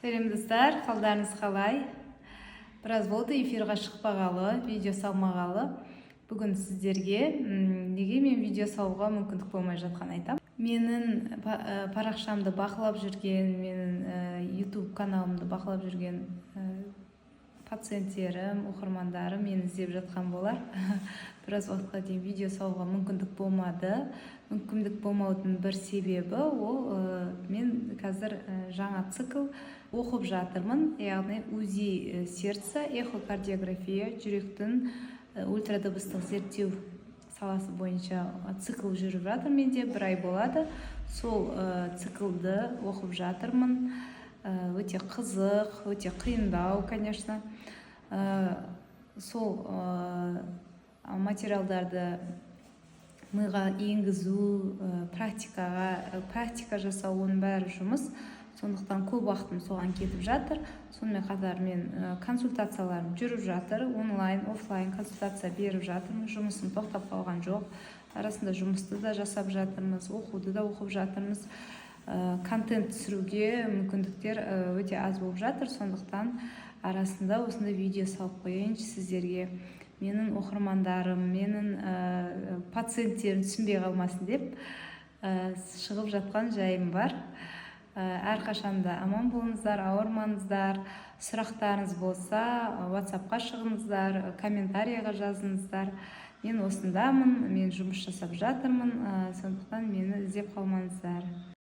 Сәлем, достар! Қалдарыңыз қалай? Біраз болды эфирға шықпағалы, видео салмағалы. Бүгін сіздерге неге мен видео салуға мүмкіндік болмай жатқанын айтамын. Менің парақшамды бақылап жүрген, менің YouTube каналымды бақылап жүрген пациенттерім, оқырмандарым мені іздеп жатқан болар. Біраз уақытқа дейін видео салуға мүмкіндік болмады. Мүмкіндік болмаудың бір себебі ол мен қазір жаңа цикл оқып жатырмын, яғни УЗИ сердца, эхокардиография, жүректің ультрадыбыстық зерттеу саласы бойынша цикл жүріп жатыр менде, бір ай болады. Сол циклды оқып жатырмын. Өте қызық, өте қиындау, конечно. Сол материалдарды миға енгізу, практика жасау, оның бәрі жұмыс, сондықтан көп уақытым соған кетіп жатыр. Сонымен қатар мен консультацияларым жүріп жатыр, онлайн, офлайн консультация беріп жатырмын. Жұмысым тоқтап қалған жоқ, арасында жұмысты да жасап жатырмыз, оқуды да оқып жатырмыз. Контент түсіруге мүмкіндіктер өте аз болып жатыр, сондықтан арасында осындай видео салып қояйыншы сіздерге, менің оқырмандарым, менің пациенттерім түсінбей қалмасын деп шығып жатқан жайым бар. Әрқашанда аман болыңыздар, ауырмаңыздар. Сұрақтарыңыз болса, WhatsAppқа шығыңыздар, комментарийға жазыңыздар. Мен осындамын, мен жұмыс жасап жатырмын, сондықтан мені іздеп қалмаңыздар.